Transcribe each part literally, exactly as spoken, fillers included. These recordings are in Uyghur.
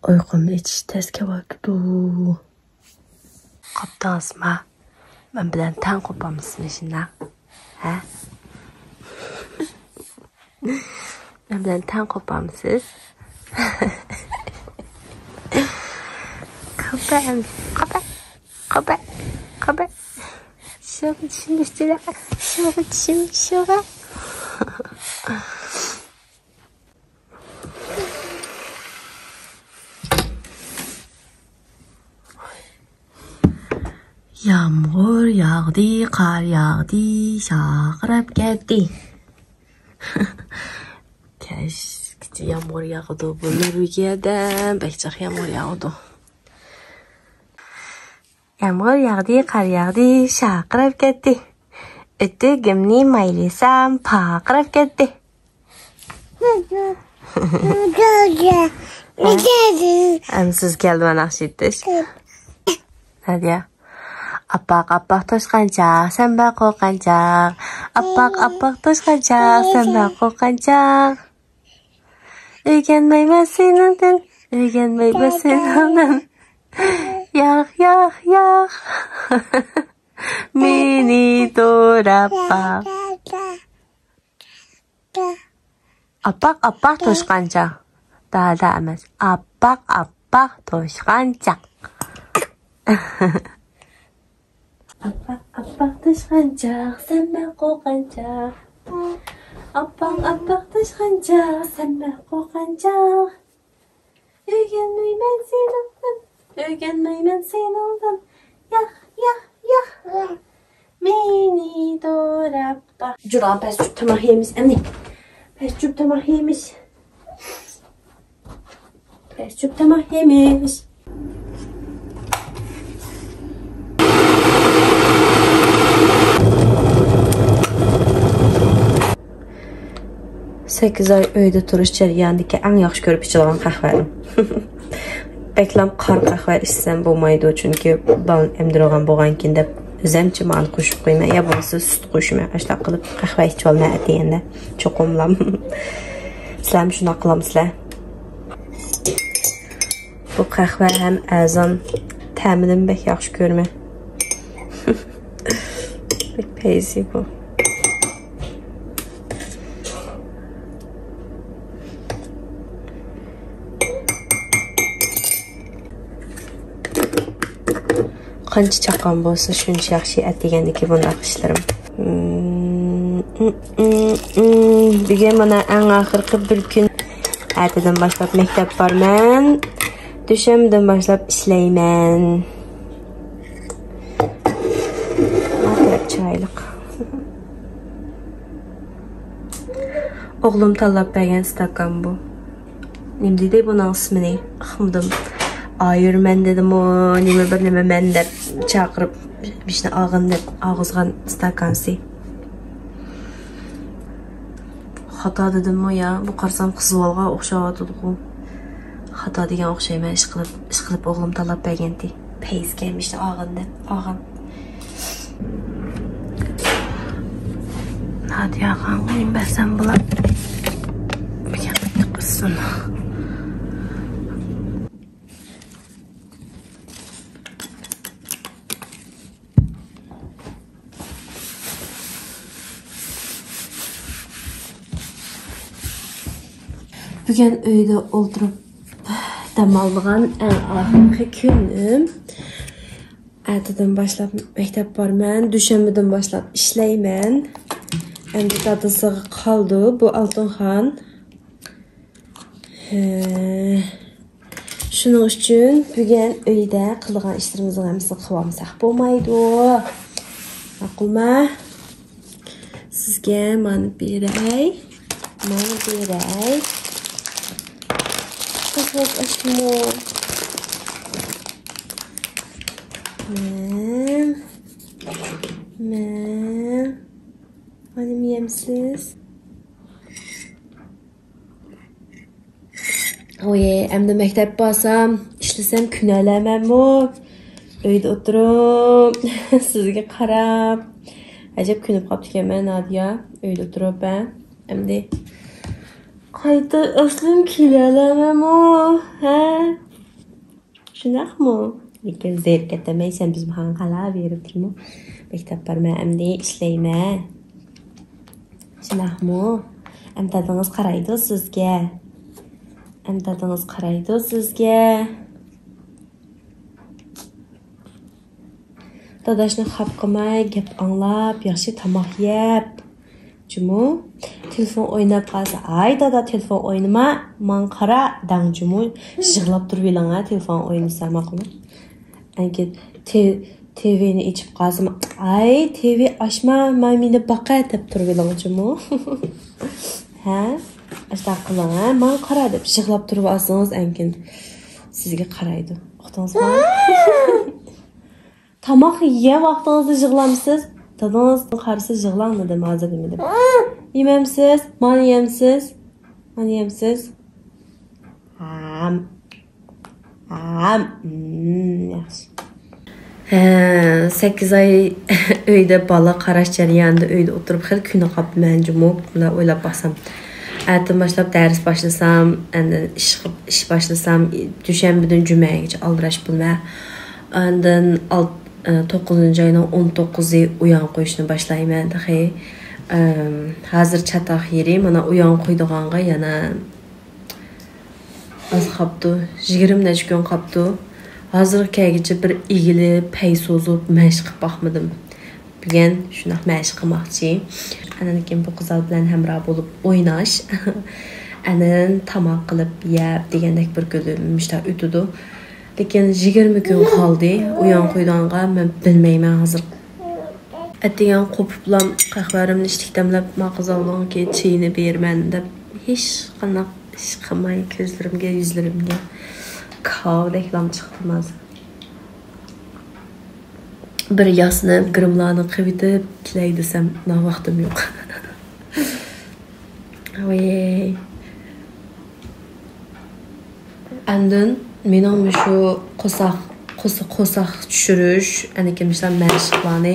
ئۇيقۇمنى ئېچىش تەس كېلىۋاتىدۇ. قاپتىڭىزما؟ مەن بىلەن تەڭ قوپامسىز مۇشۇنداق؟ ھە؟ مەن بىلەن تەڭ قوپامسىز؟ قوپە، قوپە، قوپە، قوپە. شۇغا چىشىم، شۇغا، شۇغا چىشىم، شۇغا. يامغۇر ياغدى، قار ياغدى، شارقىراپ كەتتى. كەچكىچە يامغۇر ياغىدۇ. بۇ نورۋېگىيەدە بەك جىق يامغۇر ياغىدۇ. يامغۇر ياغدى، قار ياغدى، شارقىراپ كەتتى. ئۆتۈكۈمنى مايلىسام، پارقىراپ كەتتى. ئەمدى سىز كەلدى مانا ناخشا ئېيتىش. نادىيە. ئاپئاق، ئاپئاق توشقانچاق، سەن بەك قورققانچاق. ئاپئاق، ئاپئاق توشقانچاق، سەن بەك قورققانچاق. ئۆگەنمەيمەن سېنىڭدىن، ئۆگەنمەيمەن سېنىڭدىن. ياق، ياق، ياق. مېنى دوراپ باق. ئاپئاق، ئاپئاق توشقانچاق. دادا ئەمەس. ئاپئاق، ئاپئاق توشقانچاق. ئاپئاق، ئاپئاق توشقانچاق، سەن بەك قورققانچاق. ئاپئاق، ئاپئاق توشقانچاق، سەن بەك قورققانچاق. ئۆگەنمەيمەن سېنىڭدىن، ئۆگەنمەيمەن سېنىڭدىن. ياق، ياق، ياق. مېنى دوراپ باق. جۇرا پەس چۈپ تاماق يەيمىز ئەمدى. پەس چۈپ تاماق يەيمىز. پەس چۈپ تاماق يەيمىز. سەككىز ئاي ئۆيدە تۇرۇش جەريانىدىكى ئەڭ ياخشى كۆرۈپ ئىچىدىغان قەھۋەم. بەكلام قارا قەھۋە ئىچسەم بولمايدۇ، چۈنكى بالىنى ئەمدۈرىدىغان بولغانكىن دەپ، ئۆزەمچە مانا قوشۇپ قويىمەن، يا بولمىسا سۈت قوشىمەن. ئاشۇنداق قىلىپ قەھۋە ئىچىۋالىمەن ئەتىگەندە چوقۇملام. سىلەرمۇ شۇنداق قىلامسىلەر؟ بۇ قەھۋە ھەم ئەزان، تەمىنىمۇ بەك ياخشى كۆرىمەن. بەك پەيزى بۇ. قانچە چاققان بولسا، شۇنچە ياخشى ئەتىگەندىكى بۇنداق ئىشلىرىم. بۈگۈن مانا ئەڭ ئاخىرقى بىر كۈن. ئەتىدىن باشلاپ مەكتەپ بارمەن. دۈشەنبىدىن باشلاپ ئىشلەيمەن. ئاخىرەت چىرايلىق. ئوغلۇم تاللاپ بەرگەن ئىستاكان بۇ. نېمە دېدى بۇنىڭ ئىسمىنى؟ ئۇقمىدىم. ئايرىمەن دېدىمۇ، نېمە بىر نېمە مەن دەپ چاقىرىپ، بېشىنى ئالغىن دەپ ئالغۇزغان ئىستاكانسى. خاتا دېدىممۇ يا؟ بۇ قارىسام قىزىۋالغان ئوخشاۋاتىدىغۇ. خاتا دېگەن ئوخشايمەن، ئىشقىلىپ، ئىشقىلىپ ئوغلۇم تاللاپ بەرگەنتى. پەيزى كەلمىشتە ئالغىن دەپ ئالغان. نادىياغا نېمە بەرسەم بولا؟ بىر قىزسۇن. بۈگۈن ئۆيدە ئولتۇرۇپ دەم ئالىدىغان ئەڭ ئاخىرقى كۈنۈم. ئەتىدىن باشلاپ مەكتەپ بارىمەن، دۈشەنبىدىن باشلاپ ئىشلەيمەن. ئەمدى دادىسىغا قالدى بۇ ئالتۇنخان. ھە. شۇنىڭ ئۈچۈن بۈگۈن ئۆيدە قىلىدىغان ئىشلىرىمىزنىڭ ھەممىسىنى قىلىۋالمىساق بولمايدۇ. ماقۇلما؟ سىزگە مانا بېرەي. مانا بېرەي. قىزىق ئاشمۇ. مەن. مەن. مانا يەمسىز. ۋوي، ئەمدى مەكتەپ بارسام، ئىشلىسەم كۆنەلەيمەنمۇ؟ ئۆيدە ئولتۇرۇپ سىزگە قاراپ. ئەجەب كۆنۈپ قاپتىكەنمەن، نادىيا. ئۆيدە ئولتۇرۇپ، ھە؟ ئەمدى قايتا ئەسلىم كېلەلەيمەنمۇ؟ ھە؟ شۇنداقمۇ؟ لېكىن زېرىكىپ كەتمەيسەن، بىز ماڭا قالا بېرىپ تۇرمۇ. مەكتەپ بارمەن ئەمدى، ئىشلەيمەن. شۇنداقمۇ؟ ئەمدى دادىڭىز قارايدۇ سىزگە. ئەمدى دادىڭىز قارايدۇ سىزگە. داداشنى خاپا قىلماي، گەپ ئاڭلاپ، ياخشى تاماق يەپ. جۇمۇ، تېلېفون ئويناپ قالسا، «ئاي دادا، تېلېفون ئوينىما، ماڭا قارا» دەڭ جۇمۇ. يىغلاپ تۇرۇۋېلىڭ ھە، تېلېفون ئوينىسا، ماقۇلمۇ؟ ئەنكىن تې-، تىۋىنى ئېچىپ قالسىمۇ، «ئاي، تىۋى ئاچما، مانا مېنى باقە» دەپ تۇرۇۋېلىڭ جۇمۇ. ھە؟ ئاشۇنداق قىلىڭ ھە، ماڭا قارا دەپ يىغلاپ تۇرۇۋالسىڭىز، ئەنكىن سىزگە قارايدۇ. ئۇقتىڭىزمۇ؟ تاماق يېگەن ۋاقتىڭىزدا يىغلامسىز؟ دادىڭىز قارىسا يىغلاڭ دېدىم، ھازىر نېمە دەپ. يېمەمسىز؟ مانا يەمسىز؟ مانا يەمسىز؟ ھام. ھام. مم، ياخشى. ھە، سەككىز ئاي ئۆيدە بالا قاراش جەريانىدا ئۆيدە ئولتۇرۇپ خېلى كۈنى قاپتىمەن جۇمۇ، بۇنداق ئويلاپ باقسام. ئەتىدىن باشلاپ دەرس باشلىسام، ئاندىن ئىش، ئىش باشلىسام، دۈشەنبىدىن جۈمەگىچە ئالدىراش بولىمەن. ئاندىن ئالت-، ئە، توققۇزىنچى ئاينىڭ ئون توققۇزى ئۇيان قويۇشنى باشلايمەن تېخى. ئەم، ھازىر چاتاق يېرى، مانا ئۇيان قويىدىغانغا يەنە ئاز قاپتۇ، يىگىرمە نەچچە كۈن قاپتۇ. ھازىرغا كەلگۈچە بىر ئىگىلىپ، پەي سوزۇپ، مەشىق قىلىپ باقمىدىم. بۈگۈن شۇنداق مەشىق قىلماقچى. ئاندىن كېيىن بۇ قىزلار بىلەن ھەمراھ بولۇپ ئويناش. ئاندىن تاماق قىلىپ يەپ دېگەندەك بىر كۈنۈم مۇشۇنداق ئۆتىدۇ. لېكىن يىگىرمە كۈن قالدى. ئۇيان قويىدىغانغا مەن بىلمەيمەن ھازىر. ئەتىگەن قوپۇپلام قەھۋەمنى ئىچتىك دەملەپ، ما قىزالنىڭكى چېيىنى بېرىمەن دەپ، ھېچقانداق ئىش قىلماي، كۆزلىرىمگە، يۈزلىرىمگە كاۋىدەكلام چىقتىم ھازىر. بىر ياسىنىپ، گىرىملارنى قىلىۋېتىپ كېلەي دېسەم، مانا ۋاقتىم يوق. ۋەي. ئاندىن مېنىڭ مۇشۇ قورساق، قورساق، قورساق چۈشۈرۈش، ئەنىكىن مۇشۇلار مەشىقلارنى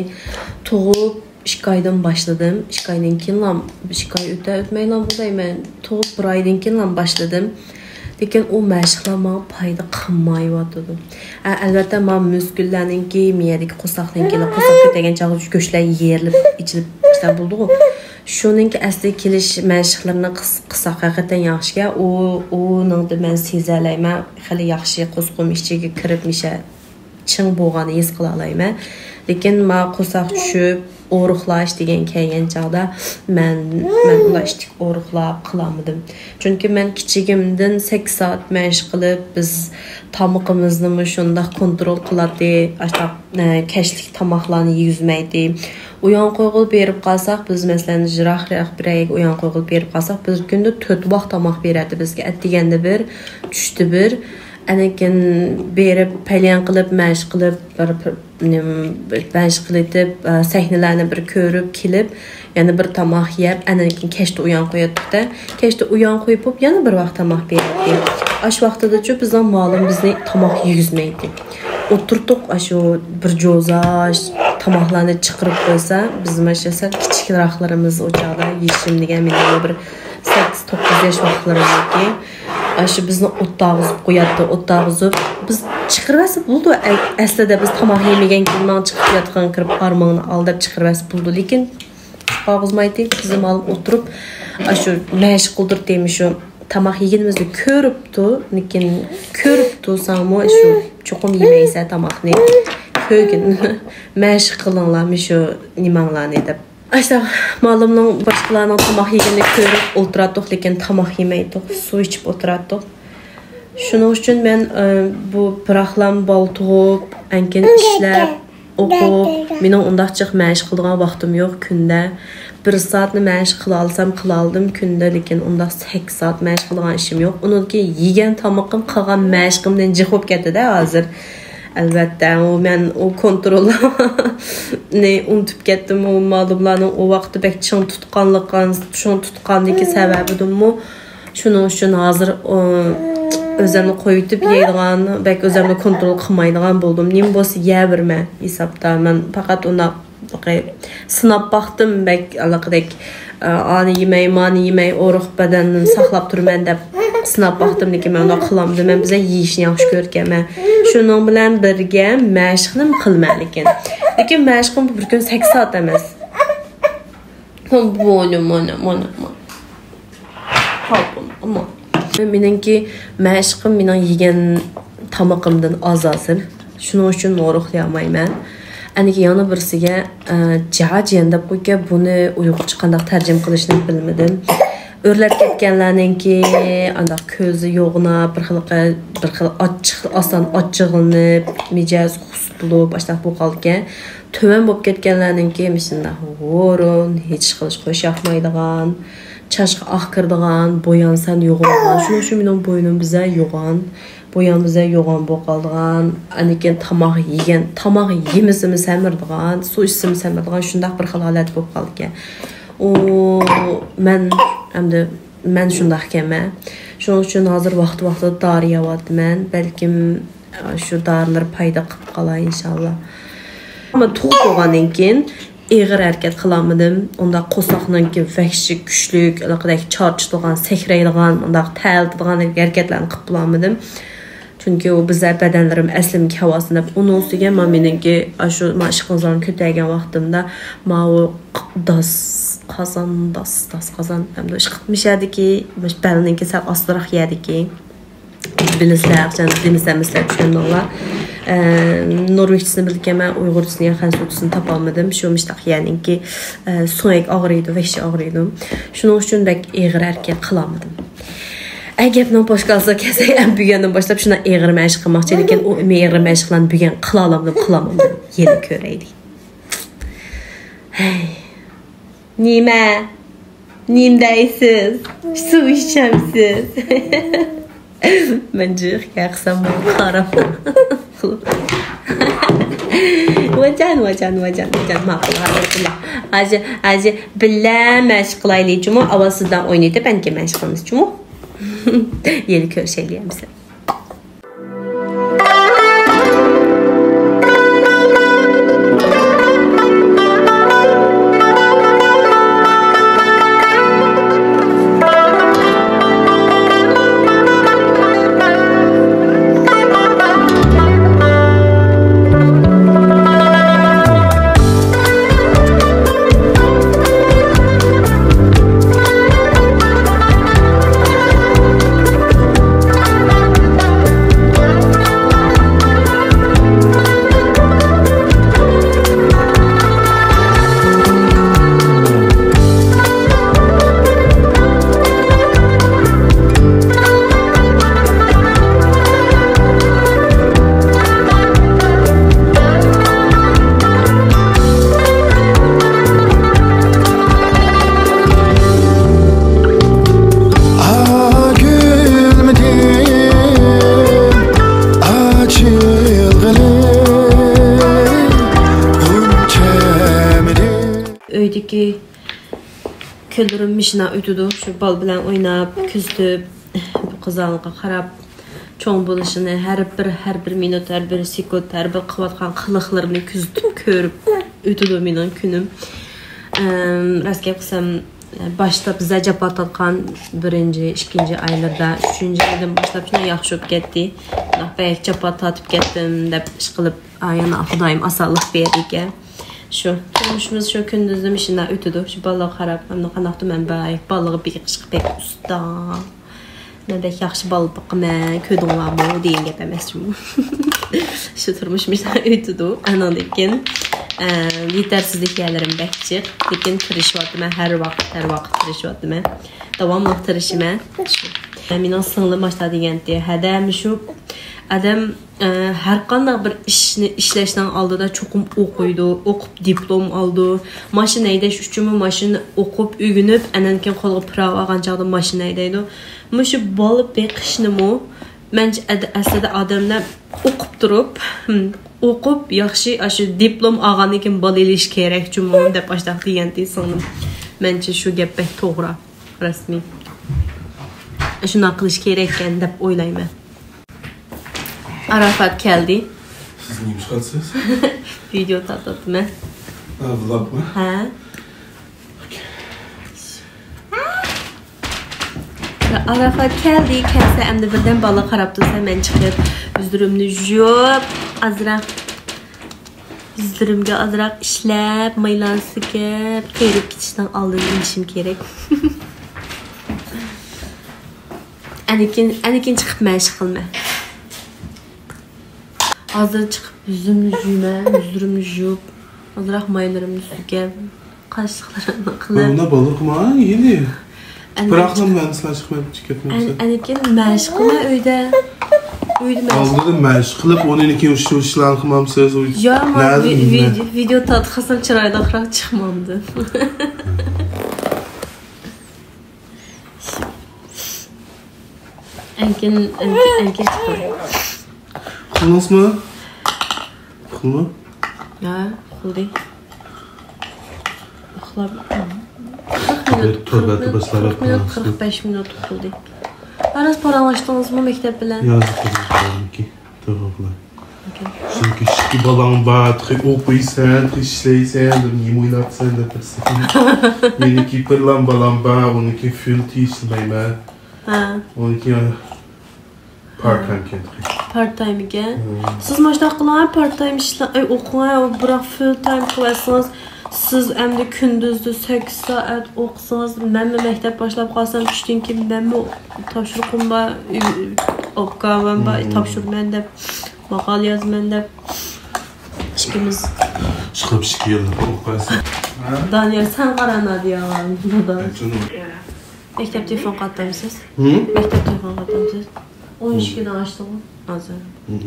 تۇغۇپ ئىككى ئايدىن باشلىدىم. ئىككى ئايدىن كېيىنلا، ئىككى ئاي ئۆتە ئۆتمەيلا بولسا، مەن تۇغۇپ بىر ئايدىن كېيىنلا باشلىدىم. لېكىن ئۇ مەشىقلەر ماڭا پايدا قىلمايۋاتىدۇ. ئە، ئەلۋەتتە، ما مۇسكۇللارنىڭكى، مىيەدىكى قورساقنىڭكى، قورساق كۆتەرگەن چاغدا گۆشلەر يېرىلىپ، ئېچىلىپ، ئىشلار بولىدىغۇ. شۇنىڭكى ئەسلىگە كېلىش مەشىقلىرىنى قىس-، قىلساق ھەقىقەتەن ياخشىكەن. ئۇ، ئۇنىڭدا مەن سېزەلەيمەن، خېلى ياخشى قورسىقىم ئىچىگە كىرىپ، مىشە چىڭ بولغاننى ھېس قىلالايمەن. لېكىن ما قورساق چۈشۈپ، ئورۇقلاش دېگەن كەلگەن چاغدا مەن، مەن ئۇلار ئىچىدىكى ئورۇقلاپ قىلالمىدىم. چۈنكى مەن كىچىكىمدىن سەككىز سائەت مەشىق قىلىپ، بىز تامىقىمىزنىمۇ شۇنداق كونترول قىلاتتى. ئاشۇنداق، ئە، كەچلىك تاماقلارنى يېگۈزمەيتتى. ئۇيان قويغىلى بېرىپ قالساق، بىز مەسىلەن يىراقراق بىر يەرگە ئۇيان قويغىلى بېرىپ قالساق، بىز كۈندە تۆت ۋاق تاماق بېرەتتى بىزگە. ئەتىگەندە بىر، چۈشتە بىر. ئەنىكىن بېرىپ، پەليان قىلىپ، مەشىق قىلىپ، بىر، بىر، نېمە، مەشىق قىلىۋېتىپ، ئە، سەھنىلەرنى بىر كۆرۈپ كېلىپ، يەنە بىر تاماق يەپ، ئەنىكىن كەچتە ئۇيان قوياتتۇق-دە. كەچتە ئۇيان قويۇپ، يەنە بىر ۋاق تاماق بېرەتتى. ئاش ۋاقتىدىچۇ بىزنىڭ مالىم بىزنى تاماق يېگۈزمەيتتى. ئولتۇرتۇق، ئاشۇ بىر جوزا تاماقلارنى چىقىرىپ قويسا، بىز ماشىنىسا كىچىكراقلىرىمىز ئۇ چاغدا يېشىم دېگەن مېنىڭ بىر سەككىز، توققۇز ياش ۋاقىتلىرىمدىكى. ئاشۇ بىزنى ئوتتاغۇزۇپ قوياتتى، ئوتتاغۇزۇپ. بىز چىقىرىۋەتسە بولىدۇ، ئە-، ئەسلىدە بىز تاماق يېمىگەن كېيىن ماڭا چىقىپ ياتقان كىرىپ، ھارمىڭنى ئال دەپ چىقىرىۋەتسە بولىدۇ. لېكىن چىقارغۇزمايتتى، بىزنى مالىم ئولتۇرۇپ، ئاشۇ مەشىق قىلدۇرتتى، شۇ تاماق يېگىنىمىزنى كۆرۈپتۇ، لېكىن كۆرۈپ تۇرساڭمۇ، شۇ چوقۇم يېمەيسەن تاماقنى. كۆرگىن، مەشىق قىلىڭلار، شۇ نېمەڭلارنى دەپ. ئاشۇنداق مالىمنىڭ باشقىلارنىڭ تاماق يېگىنىنى كۆرۈپ ئولتۇراتتۇق، لېكىن تاماق يېمەيتتۇق، سۇ ئىچىپ ئولتۇراتتۇق. شۇنىڭ ئۈچۈن مەن، ئە، بۇ پىراقلام بال تۇغۇپ، ئەنكىن ئىشلەپ، ئوقۇپ، مېنىڭ ئۇنداق جىق مەشىق قىلىدىغان ۋاقتىم يوق كۈندە. بىر سائەتنى مەشىق قىلالىسام قىلالىدىم كۈندە، لېكىن ئۇنداق سەككىز سائەت مەشىق قىلىدىغان ئىشىم يوق. ئۇنىڭدىن كېيىن يېگەن تامىقىم قالغان مەشىقىمدىن جىق بولۇپ كەتتى-دە ھازىر. ئەلۋەتتە، ئۇ مەن ئۇ كونترولنى ئۇنتۇپ كەتتىم. ئۇ مالىملارنىڭ ئۇ ۋاقىتتا بەك چىڭ تۇتقانلىقى، چىڭ تۇتقاندىكى سەۋەبىدىنمۇ، شۇنىڭ ئۈچۈن ھازىر، ئۇ، ئۆزۈمنى قويۇۋېتىپ يەيدىغان، بەك ئۆزۈمنى كونترول قىلمايدىغان بولدۇم. نېمە بولسا يەۋېرىمەن ھېسابتا. مەن پەقەت ئۇنداق سىناپ باقتىم، بەك ئالاقىدەك، ئانى يېمەي، مانى يېمەي، ئورۇق بەدەننى ساقلاپ تۇرىمەن دەپ سىناپ باقتىم، لېكىن مەن ئۇنداق قىلالمىدىم. مەن بىزە يېيىشنى ياخشى كۆرىدىكەنمەن. شۇنىڭ بىلەن بىرگە مەشىقنىمۇ قىلىمەن لېكىن. لېكىن مەشىقىم بىر كۈن سەككىز سائەت ئەمەس. مانا، مانا، مانا، مانا. مېنىڭكى مەشىقىم مېنىڭ يېگەن تامىقىمدىن ئاز ھازىر. شۇنىڭ ئۈچۈن ئورۇقلىيالمايمەن. ئەنىكى يەنە بىرسىگە، ئە، جاجيەن دەپ قويۇپكەن، بۇنى ئۇيغۇرچە قانداق تەرجىمە قىلىشنى بىلمىدىم. ئۆرلەپ كەتكەنلەرنىڭكى ئانداق كۆزى يوغىناپ، بىر خىل، بىر خىل ئاچچىق، ئاسان ئاچچىقلىنىپ، مىجەز خۇس بولۇپ، ئاشۇنداق بولۇپ قالىدىكەن. تۆۋەن بولۇپ كەتكەنلەرنىڭكى مۇشۇنداق ھورۇن، ھېچ قىلىش قوش ياقمايدىغان، چاچقا ئاق كىرىدىغان، بويانسان يوغىنىدىغان. شۇنىڭ ئۈچۈن مېنىڭ بوينۇم بىزە يوغان. بويان بىزە يوغان بولۇپ قالىدىغان، ئەنىكىن تاماق يېگەن، تاماق يېمىسىمۇ سەمرىدىغان، سۇ ئىچسىمۇ سەمرىدىغان، شۇنداق بىر خىل ھالەت بولۇپ قالىدىكەن. ئۇ، مەن، ئەمدى مەن شۇنداق ئىكەنمەن. شۇنىڭ ئۈچۈن ھازىر ۋاقتى ۋاقتىدا دارى يەۋاتىمەن. بەلكىم، ئە، شۇ دارىلار پايدا قىلىپ قالار، ئىنشاللا. ئەمما تۇغۇپ بولغاندىن كېيىن ئېغىر ھەرىكەت قىلالمىدىم. ئۇنداق قورساقنىڭكى ۋەھشىي كۈچلۈك، ھېلىقىدەك چارچىتىدىغان، سەكرەيدىغان، ئۇنداق تەلىتىدىغان ھەرىكەتلەرنى قىلىپ بولالمىدىم. چۈنكى ئۇ بىزلەر بەدەنلىرىم ئەسلىمىكى ھاۋاسىنى دەپ، ئۇنىڭ ئۈستىگە مانا مېنىڭكى ئاشۇ ما ئىشقىلىپ كۆتەرگەن ۋاقتىمدا ماۋۇ داس قازان، داس، داس قازان، ئەمدى ئىشقىلىپ مۇشۇ يەردىكى، مۇشۇ بەلنىڭكى سەل ئاستىراق يەردىكى. بىلىسىلەر، دېمىسەم سىلەر چۈشەندىڭلار. ئە، نورۋېگچىسىنى بىلىدىكەنمەن، ئۇيغۇرچىسىنى يا خەنزۇچىسىنى تاپالمىدىم. شۇ مۇشتاق يەرنىڭكى، ئە، سۆڭەك ئاغرىيدۇ، ۋەھشىي ئاغرىيدۇ. شۇنىڭ ئۈچۈن بەك ئېغىر ھەرىكەت قىلالمىدىم. ئە، گەپنىڭ پوشكالىسىغا كەلسەك، ئەم، بۈگۈندىن باشلاپ شۇنداق ئېغىر مەشىق قىلماقچى، لېكىن ئۇ ئېغىر مەشىقلارنى بۈگۈن قىلالامدىم، قىلالمامدىم، يەنە كۆرەيلى. ھەي. نېمە؟ نېمە دەيسىز؟ سۇ ئىچەمسىز؟ مەن جىق ياقسام قارام. ۋاجان، ۋاجان، ۋاجان، ۋاجان. ماقۇل، ھازىر بىللە. ھازىر، ھازىر بىللە مەشىق قىلايلى جۇمۇ. ئاۋۋال سىز بىلەن ئوينىتىپ، ئەنكى مەشىق قىلىمىز جۇمۇ. يەنە كۆرۈشەيلى ئەمىسە. ئۆيدىكى كۈنلىرىم مۇشۇنداق ئۆتىدۇ. شۇ بالا بىلەن ئويناپ، كۆزىتىپ، قىزلارغا قاراپ، چوڭ بولۇشىنى، ھەر بىر، ھەر بىر مىنۇت، ھەر بىر سېكۇنت، ھەر بىر قىلىۋاتقان قىلىقلىرىنى كۆزىتىپ، كۆرۈپ ئۆتىدۇ مېنىڭ كۈنۈم. ئەم، راست گەپ قىلسام، باشتا بىزلەر جاپا تارتقان بىرىنچى، ئىككىنچى ئايلىرىدا، ئۈچىنچى ئايدىن باشلاپ شۇنداق ياخشى بولۇپ كەتتى. بەك جاپا تارتىپ كەتتىم دەپ ئىش قىلىپ، ئايەنە خۇدايىم ئاسانلىق بېرىدىكەن. شۇ تۇرمۇشىمىز شۇ كۈندۈزدە مۇشۇنداق ئۆتىدۇ. شۇ بالىغا قاراپ، ئەمدى قانداقتۇ مەن بەك بالىغا بېقىشقا بەك ئۇستا. مەن بەك ياخشى بالا باقىمەن، كۆردۈڭلارمۇ دېگەن گەپ ئەمەس جۇمۇ. شۇ تۇرمۇش مۇشۇنداق ئۆتىدۇ. ئانىڭدىن كېيىن، ئە، يېتەرسىزلىك يەرلىرىم بەك جىق. لېكىن تىرىشىۋاتىمەن، ھەر ۋاقىت، ھەر ۋاقىت تىرىشىۋاتىمەن. داۋاملىق تىرىشىمەن. شۇ. مېنىڭ سىڭلىم ئاشتا دېگەنتى، ھەدە مۇشۇ ئادەم ئە، ھەر قانداق بىر ئىشنى ئىشلەشنىڭ ئالدىدا چوقۇم ئوقۇيدۇ، ئوقۇپ دىپلوم ئالىدۇ. ماشىنا ھەيدەش ئۈچۈنمۇ ماشىنا ئوقۇپ، ئۆگىنىپ، ئانان كېيىن قولىغا پىراۋا ئالغان چاغدا ماشىنا ھەيدەيدۇ. مۇشۇ بالا بېقىشنىمۇ، مەنچە، ئەد-، ئەسلىدە ئادەملەر ئوقۇپ تۇرۇپ، ھىم، ئوقۇپ، ياخشى، ئاشۇ دىپلوم ئالغاندىن كېيىن بالا ئېلىش كېرەك جۇمۇ، دەپ ئاشتاق دېگەنتى سىڭلىم. مەنچە شۇ گەپ بەك توغرا، رەسمىي. شۇنداق قىلىش كېرەككەن، دەپ ئويلايمەن. ئارافات كەلدى. سىز نېمە ئىش قىلىسىز؟ ۋىدېئو تارتاتتىم مەن. ھە، ۋلوگمۇ؟ ھە. ئارافات كەلدى، كەلسە ئەمدى بىردەم بالا قاراپ تۇرسا، مەن چىقىپ يۈزلىرىمنى يۇيۇپ، ئازراق يۈزلىرىمگە ئازراق ئىشلەپ، مايلارنى سۈركەپ، قېرىپ كېتىشنىڭ ئالدىنى ئېلىشىم كېرەك. ئەنىكىن، ئەنىكىن چىقىپ مەشىق قىلىمەن. ھازىر چىقىپ يۈزۈمنى يۇيىمەن، يۈزلىرىمنى يۇيۇپ، ئازراق مايلىرىمنى سۈركەپ، قاشلىقلىرىمنى قىلىپ. مۇنداق بولۇرمۇ يېنى؟ ئەنە-، بىراقلا مەن سىلەر چىقماي ئەن-، كەتمەمسەن. ئەنىكىن مەشىق قىلىمەن ئۆيدە. ئۆيدە مەشىق. ئالدىدا مەشىق قىلىپ، ئۇنىڭ كېيىن شۇ ئىشلارنى قىلمامسىز؟ يا، مەن ۋىدېو تارتقان سان چىرايلىقراق چىقمامدىم. ئەنكىن، ئەنكىن، ئەنكىن چىقتى. ئۇخلىدىڭىزمۇ؟ ئۇخلىدىڭىزمۇ؟ ھە، ئۇخلىدى. ئۇخلاپ، قىرىق مىنۇت، تور قىرىق بەتتە مىنۇت، باشلاپ قىرىق مىنۇت، قىرىق بەش مىنۇت ئۇخلىدى. ھە، راست پاراڭلاشتىڭىزمۇ مەكتەپ بىلەن؟ يازدىم، يازدىم. توغرا. ئوكەي. چۈنكى ئىككى بالاڭ بار، تېخى ئوقۇيسەن، تېخى ئىشلەيسەن، دەپ نېمە ئويلاپسەن دەپ بىرسى. مېنىڭكى بىرلا بالام بار، ئۇنىڭكى فۇل تېيىشلىمەيمەن. ھە. ئۇنىڭكى پارت تايم ئىكەن تېخى. پارت تايم ئىكەن. ھە. سىز مۇشۇنداق قىلىڭ، پارت تايم ئىشلەڭ، ئەي، ئوقۇڭ، بىراق فۇل تايم قىلىۋەتسىڭىز، سىز ئەمدى كۈندۈزدە سەككىز سائەت ئوقۇسىڭىز، مەنمۇ مەكتەپ باشلاپ قالسام، چۈشتىن كېيىن مەنمۇ تاپشۇرۇقۇم بار، ئۆ-، ئوبكامەم بار، مم. تاپشۇرىمەن دەپ، ماقالە يازىمەن دەپ، ئىككىمىز. ئىشقىلىپ ئىككى يىللىق ئوقۇيسەن. دانىيار، سەن قارا نادىياغا، دادا. ئەي، جېنىم. مەكتەپ تېلېفون قاتامسىز؟ ھە؟ مەكتەپ تېلېفون قاتامسىز؟ ئون ئىككىدىن ئاشتىغۇ ھازىر. ھە.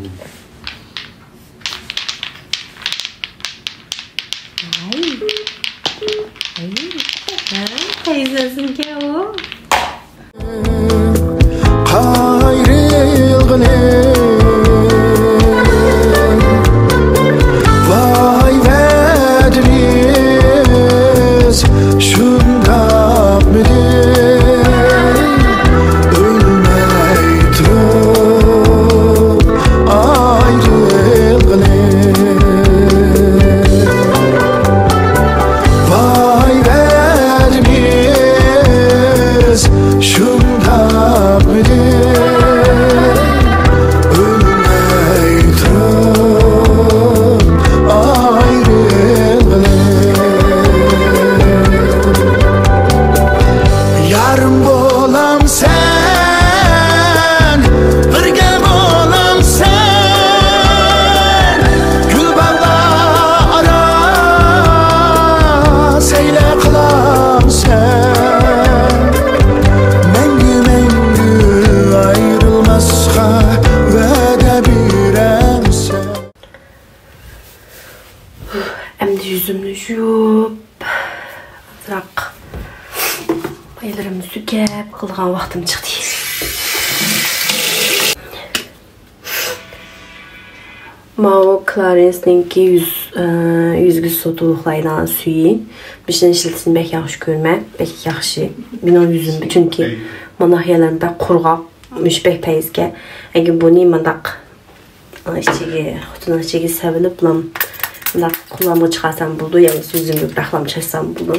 ھەي. ھەي. ھە؟ قەيسەرسىنكى ئۇ؟ قايرىلغىنى ۋاي ۋەدىمىز شۇنداقمىدى؟ ئۆلمەي تۇرۇپ ئايرىلغىلى. ۋاي ۋەدىمىز شۇنداقمىدى؟ ئۆلمەي تۇرۇپ ئايرىلغىلى. يارىم بولامسەن، بىرگە بولامسەن، گۈل باغلار ئارا سەيلە قىلامسەن، مەڭگۈ، مەڭگۈ ئايرىلماسقا ۋەدە بېرەمسەن؟ ئەمدى يۈزۈمنى يۇيۇپ، ئازراق مايلىرىمنى سۈركەپ قىلىدىغان ۋاقتىم چىقتى. ماۋۇ كلارىنسنىڭكى يۈز، ئە، يۈزگە سۈرتۈۋالايدىغان سۈيى. مۇشۇنى ئىشلىتىشنى بەك ياخشى كۆرىمەن. بەك ياخشى. مېنىڭ يۈزۈم، چۈنكى مانا يەرلىرىم بەك قۇرغاق، مۇشۇ بەك پەيزكەن. ئەگەر بۇنى مۇنداق ئىچىگە، خوتۇننىڭ ئىچىگە سېلىپلا مۇنداق قولامغا چىقارسام بولىدۇ، يا بولمىسا يۈزۈمگە بىراقلام چاچسام بولىدۇ.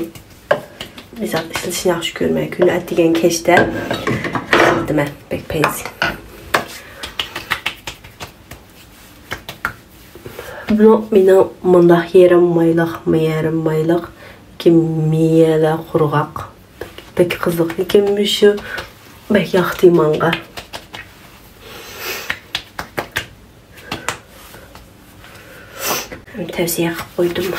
مىسال، ئىشلىتىشنى ياخشى كۆرىمەن. كۈندە ئەتىگەن كەچتە ئىشلىتىمەن. بەك پەيزى. بۇ مېنىڭ مۇنداق يېرىم مايلىق، مۇ يېرىم مايلىق، لېكىن مىيەلەر قۇرغاق. بەك قىزىق، لېكىن مۇشۇ بەك ياقتى ماڭا. تەۋسىيە قىلىپ قويدۇم.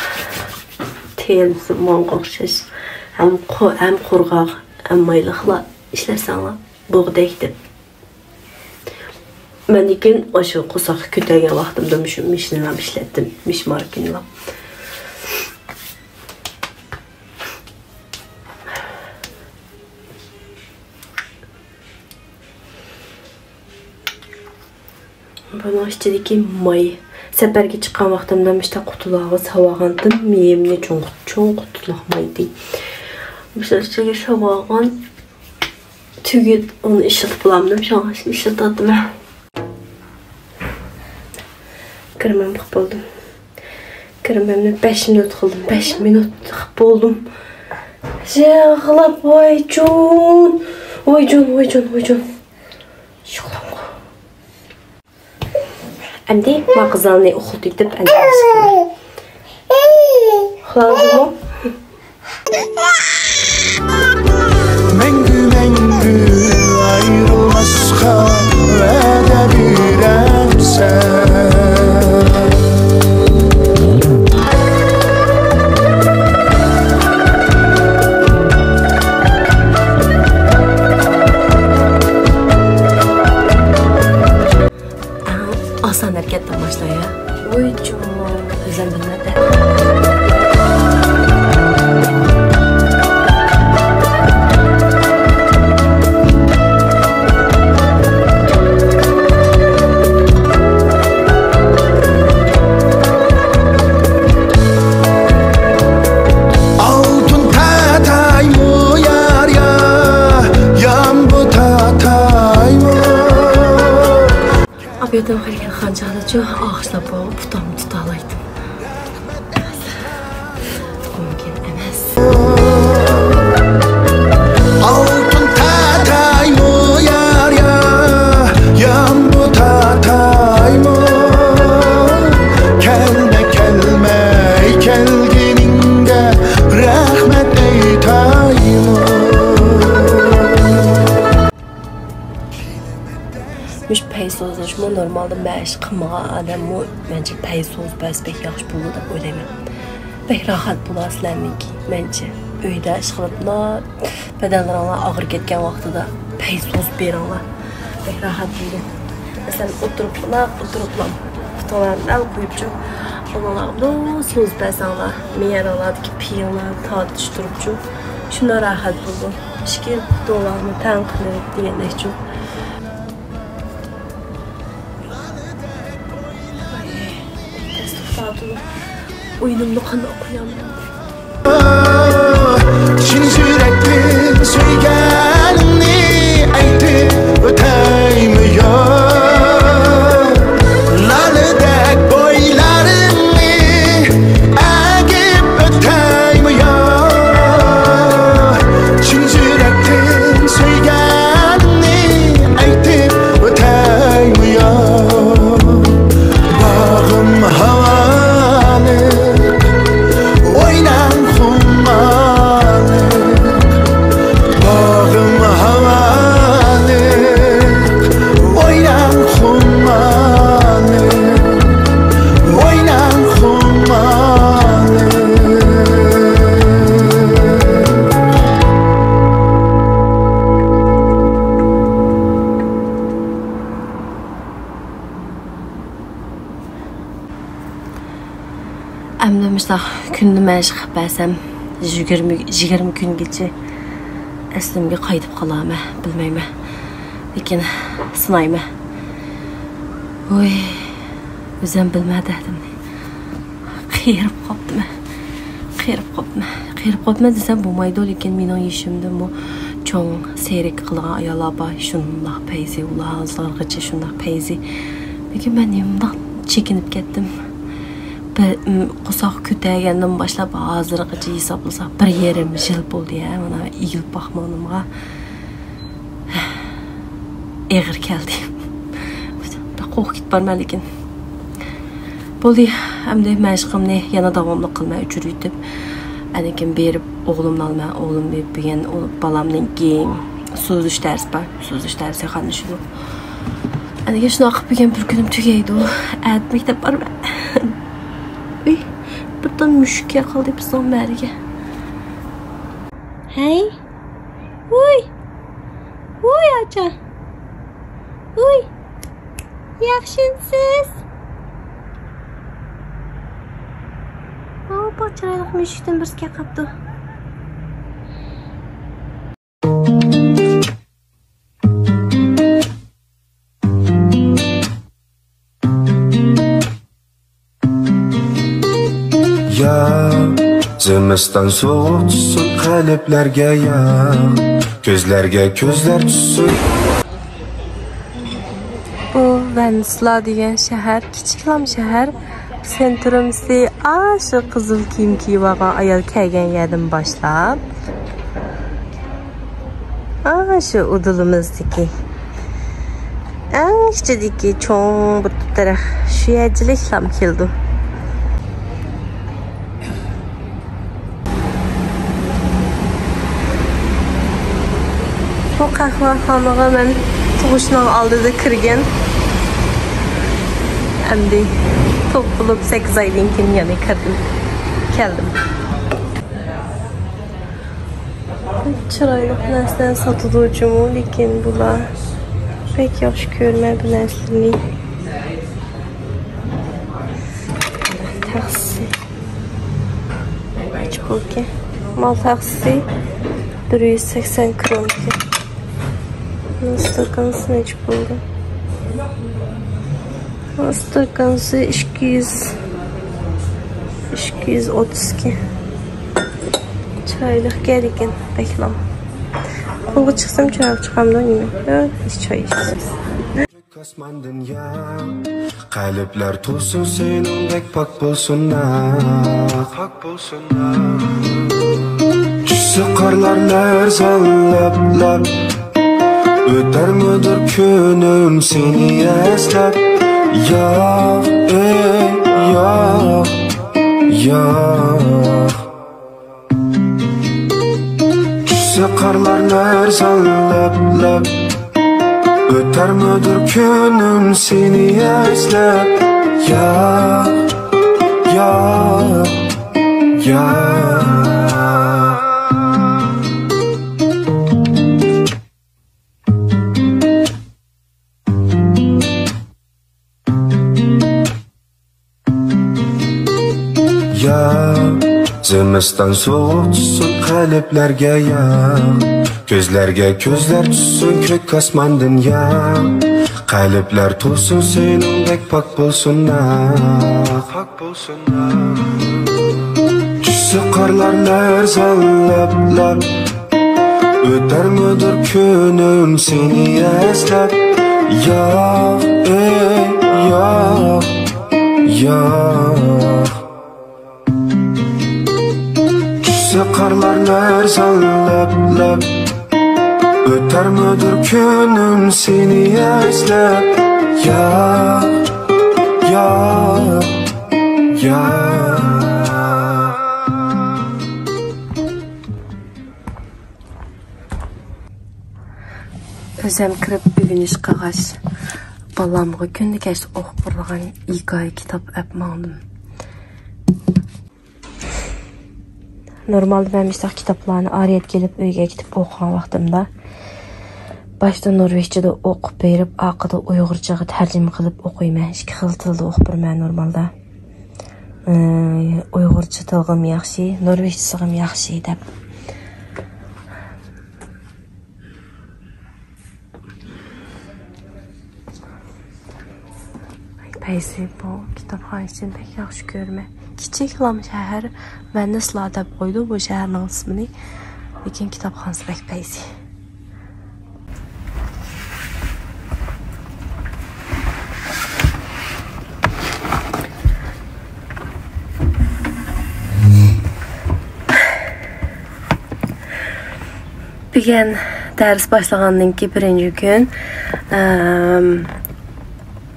تېرىسى ماڭا ئوخشاش. ھەم قۇ-، ھەم قۇرغاق، ھەم مايلىقلا ئىشلەتسەڭلار بولغۇدەك دەپ. مەن لېكىن ئاشۇ قورساقنى كۆتەرگەن ۋاقتىمدا مۇشۇ مىشنىلا ئىشلەتتىم، مىش ماركىنىلا. بۇنىڭ ئىچىدىكى ماي. سەپەرگە چىققان ۋاقتىمدا مۇشۇنداق قۇتىلارغا ساۋاغانتىم، مېيىمنى چوڭ، چوڭ قۇتىلىق مايدى. مۇشۇ ئىچىگە ساۋاغان. تۈگىدى، ئۇنى ئىشلىتىپ بولالمىدىم، شۇڭا ئىشلىتىۋاتىمەن. كىرمەمنى قىلىپ بولدۇم. كىرمەمنى بەش مىنۇت قىلدىم، بەش مىنۇت قىلىپ بولدۇم. يىغلاپ، ۋايجۇن، ۋايجۇن، ۋايجۇن، ۋايجۇن. يىغلاڭغۇ. ئەمدى ما قىزلارنى ئۇخلىتىۋېتىپ، ئەمدى ئۇخلاۋالدىمۇ؟ مەڭگۈ، مەڭگۈ ئايرىلماسقا ۋەدە بېرەمسەن؟ ئەڭ ئاسان ھەرىكەتتىن باشلايا. ۋوي، چوڭ. ئۆزۈم بىلمەيمەن. ئالتۇن تاتايمۇ يار يا، يامبۇ تاتايمۇ؟ ئابىدىم قىلغان خانچالىچۇ ئاغىشلاپ بولۇپ پۇتامنى تۇتالايتتىم. مۇمكىن ئەمەس. ئالتۇن تاتايمۇ يار يا، يامبۇ تاتايمۇ؟ كەلمە، كەلمەي كەلگىنىڭگە رەھمەت ئېيتايمۇ؟ مۇشۇ پەي سوزۇشمۇ نورمالدا مەن ئىش قىلمىغان ئادەممۇ مەنچە پەي سوزۇپ بەرسە بەك ياخشى بولىدۇ دەپ ئويلايمەن. بەك راھەت بولار سىلەرنىڭكى مەنچە. ئۆيدە ئىش قىلىپلا بەدەنلىرىڭلار ئاغرىپ كەتكەن ۋاقتىدا پەي سوزۇپ بېرىڭلار. بەك راھەت بولىدۇ. مەسىلەن، ئولتۇرۇپلا، ئولتۇرۇپلا پۇتۇڭلارنى دەل قويۇپچۇ، قولۇڭلارنى سوزۇپ بەرسەڭلار، مېيەرىڭلاردىكى پېيىڭلارنى تارتىشتۇرۇپچۇ، شۇنداق راھەت بولىدۇ. ئىككى پۇتۇڭلارنى تەڭ قىلىپ دېگەندەكچۇ. تەستە توختاۋاتىدۇ. ئويۇنۇمنى قانداق قويامەن؟ چىن يۈرەكتىن سۆيگەننى ئېيتىپ ئۆتەيمۇ يا؟ لالىدەك بويلارنى ئەگىپ ئۆتەيمۇ يا؟ چىن يۈرەكتىن سۆيگەننى ئېيتىپ ئۆتەيمۇ يا؟ باغىم ھاۋالىق، ئويناڭ خۇمارلىق. باغىم ھاۋالىق، ئويناڭ خۇمارلىق. ئويناڭ خۇمارلىق. ئەمدى مۇشۇنداق كۈندە مەشىق قىلىپ بەرسەم، يىگىرمە، يىگىرمە كۈنگىچە ئەسلىمگە قايتىپ قالارمەن، بىلمەيمەن. لېكىن سىنايمەن. ۋوي، ئۆزۈم بىلمەي دەردىمنى. قېرىپ قاپتىمەن. قېرىپ قاپتىمەن. قېرىپ قاپتىمەن دېسەم بولمايدۇ، لېكىن مېنىڭ يېشىمدىمۇ چوڭ سېرك قىلىدىغان ئاياللار بار. شۇنداق پەيزى، ئۇلار ھازىرغىچە شۇنداق پەيزى. لېكىن مەن نېمانداق چېكىنىپ كەتتىم. بىر، م، قورساق كۆتەرگەندىن باشلاپ ھازىرغىچە ھېسابلىساق بىر يېرىم يىل بولدى ھە، مانا ئېگىلىپ باقمىغىنىمغا. ئېغىر كەلدى. بەك قورقۇپ كېتىپ بارىمەن لېكىن. بولدى، ئەمدى مەشىقىمنى يەنە داۋاملىق قىلىمەن، ئۆچۈرۈۋېتىپ. ئاندىن كېيىن بېرىپ ئوغلۇمنى ئالىمەن، ئوغلۇم بېرىپ بۈگۈن ئۇ بالامنىڭكى سوزۇش دەرسى بار، سوزۇش دەرسىگە قاتنىشىدۇ. ئاندىن كېيىن شۇنداق قىلىپ بۈگۈن بىر كۈنۈم تۈگەيدۇ. ئەتە مەكتەپ بارىمەن. ئۇي، بىر تال مۈشۈك كەپ قالدى بىزنىڭ مەھەللىگە. ھەي. ۋوي! ۋوي ئاچا! ۋوي! ياخشىمسىز؟ ئاپا، چىرايلىق مۈشۈكتىن بىرسى كەپ قاپتۇ. يا زىمىستان سوغۇق چۈشسۇن قەلبلەرگە، يا كۆزلەرگە كۆزلەر چۈشسۇن. بۇ ۋېنېسلا دېگەن شەھەر، كىچىكلام شەھەر. سېنترۇمسى ئاشۇ قىزىل كىيىم كىيىۋالغان ئايال كەلگەن يەردىن باشلاپ، ئاشۇ ئۇدۇلىمىزدىكى ئەڭ ئىچىدىكى چوڭ بىر تۇتىرەك شۇ يەرچىلىكلام كېلىدۇ. بۇ قەھۋەخانىغا مەن تۇغۇشنىڭ ئالدىدا كىرگەن. ئەمدى توپ بولۇپ سەككىز ئايدىن كېيىن يەنە كىردىم. كەلدىم. چىرايلىق نەرسىلەر ساتىدۇ جۇمۇ، لېكىن بۇلار بەك ياخشى كۆرمەي بۇ نەرسىلەرنى. تاخسىسى نەچچە پۇلكەن؟ مال تاخسىسى بىر يۈز سەكسەن كرونكەن. بۇنىڭ ستاكانىسى نەچچە پۇلدۇ؟ بۇنىڭ ستاكانىسى ئىككى يۈز، ئىككى يۈز ئوتتۇزكەن. چىرايلىق گەل ئىكەن، بەكلا. قولغا چىقسام چىرايلىق چىقامدۇ نېمە؟ ھە، ھېچ چاي ئىچسۇن. كۆك ئاسماندىن ياغ، قەلبلەر تولسۇن سېنىڭدەك پاك بولسۇن، پاك بولسۇن. چۈشسە قارلار لەرزانلاپ-لاپ، ئۆتەرمىدۇر كۈنۈم سېنى ئەسلەپ؟ ياغ، ئەي ياغ، ياغ. چۈشسە قارلار لەرزانلاپ-لاپ، ئۆتەرمىدۇر كۈنۈم سېنى ئەسلەپ؟ ياغ، ياغ، ياغ. ياغ، زىمىستان سوغۇق چۈشسۇن قەلبلەرگە، ياغ. كۆزلەرگە كۆزلەر چۈشسۇن كۆك ئاسماندىن، ياغ. قەلبلەر تولسۇن سېنىڭدەك پاك بولسۇن، پاك بولسۇن. چۈشسە قارلار لەرزانلاپ-لاپ، ئۆتەرمىدۇر كۈنۈم سېنى ئەسلەپ؟ ياغ، ئەي ياغ، ياغ. چۈشسە قارلار لەرزانلاپ-لاپ، ئۆتەرمىدۇر كۈنۈم سېنى ئەسلەپ؟ ياغ، ياغ، ياغ. ئۆزەم كىرىپ ئۆگىنىش قىلغاچ، بالامغا كۈندە كەچتە ئوقۇپ بېرىدىغان ھېكايە كىتاب ئەپ ماڭدىم. نورمالدا مەن مۇشۇنداق كىتابلارنى ئارىيەتكە ئېلىپ ئۆيگە كېتىپ ئوقۇغان ۋاقتىمدا، باشتا نورۋېگچىدا ئوقۇپ بېرىپ، ئارقىدا ئۇيغۇرچىغا تەرجىمە قىلىپ ئوقۇيمەن. ئىككى خىل تىلدا ئوقۇپ بېرىمەن نورمالدا. ئى، ئۇيغۇرچە تىلغىمۇ ياخشى، نورۋېگچىسىغىمۇ ياخشى دەپ. پەيزى، بۇ كىتابخانا ئىچىنى بەك ياخشى كۆرىمەن. كىچىكلام شەھەر، ۋېننىسلا دەپ قويىدۇ بۇ شەھەرنىڭ ئىسمىنى. لېكىن كىتابخانىسى بەك پەيزى. بۈگۈن دەرس باشلىغاندىن كېيىن بىرىنچى كۈن، ئەم،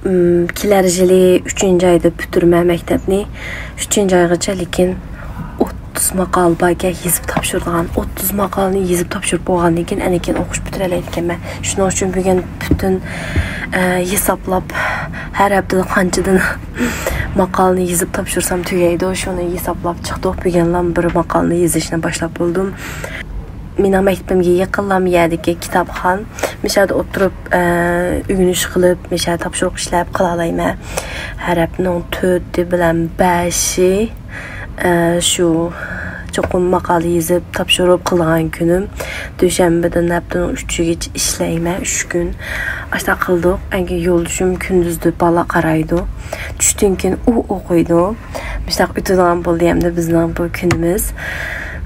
ئىم، كېلەر يىلى ئۈچىنچى ئايدا پۈتتۈرىمەن مەكتەپنى. ئۈچىنچى ئايغىچە، لېكىن ئوتتۇز ماقالە باركەن يېزىپ تاپشۇرىدىغان. ئوتتۇز ماقالىنى يېزىپ تاپشۇرۇپ بولغاندىن كېيىن، ئەنە كېيىن ئوقۇش پۈتتۈرەلەيدىكەنمەن. شۇنىڭ ئۈچۈن بۈگۈن پۈتۈن، ئە، ھېسابلاپ، ھەر ھەپتىدە قانچىدىن ماقالىنى يېزىپ تاپشۇرسام تۈگەيدۇ، شۇنى ھېسابلاپ چىقتۇق. بۈگۈنلا بىر ماقالىنى يېزىشنى باشلاپ بولدۇم. مېنىڭ مەكتىپىمگە يېقىنلام يەردىكى كىتابخان. مۇشۇ يەردە ئولتۇرۇپ، ئە، ئۆگىنىش قىلىپ، مۇشۇ يەردە تاپشۇرۇق ئىشلەپ قىلالايمەن. ھەر ھەپتىنىڭ تۆتى بىلەن بەشى، ئە، شۇ چوقۇم ماقالە يېزىپ، تاپشۇرۇپ قىلىدىغان كۈنۈم. دۈشەنبىدىن ھەپتىنىڭ ئۈچىگىچە ئىشلەيمەن، ئۈچ كۈن. ئاشۇنداق قىلدۇق. ئەنكى يولدىشىم كۈندۈزدە بالا قارايدۇ. چۈشتىن كېيىن ئۇ ئوقۇيدۇ. مۇشۇنداق ئۆتىدىغان بولدى ئەمدى بىزنىڭ بۇ كۈنىمىز.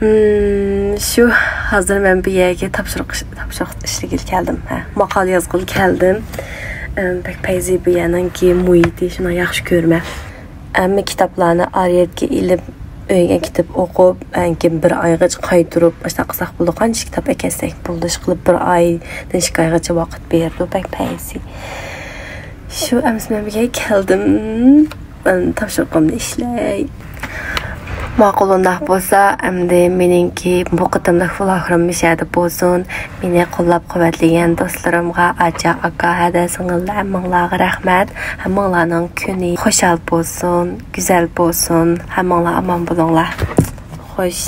مم، شۇ، ھازىر مەن بۇ يەرگە تاپشۇرۇق، تاپشۇرۇق ئىشلىگىلى كەلدىم. ھە، ماقالە يازغىلى كەلدىم. ئەم، بەك پەيزى بۇ يەرنىڭكى مۇھىتى، شۇنى ياخشى كۆرىمەن. ھەممە كىتابلارنى ئارىيەتكە ئېلىپ، ئۆيگە كېتىپ ئوقۇپ، ئەنكى بىر ئايغىچە قايتۇرۇپ، ئاشۇنداق قىلساق بولىدۇ. قانچە كىتاب ئەكەلسەك بولدى. ئىشقىلىپ بىر ئايدىن ئىككى ئايغىچە ۋاقىت بېرىدۇ. بەك پەيزى. شۇ ئەمىسە مەن بۇ يەرگە كەلدىم. مەن تاپشۇرۇقۇمنى ئىشلەي. ماقۇل، ئۇنداق بولسا، ئەمدى مېنىڭكى بۇ قېتىملىق ۋلوگلىرىم مۇشەدە بولسۇن. مېنى قوللاپ قۇۋۋەتلىگەن دوستلىرىمغا، ئاچا، ئاكا، ھەدە، سىڭىللار، ھەممىڭلارغا رەھمەت. ھەممىڭلارنىڭ كۈنى خۇشال بولسۇن، گۈزەل بولسۇن. ھەممىڭلار ئامان بولۇڭلار. خوش.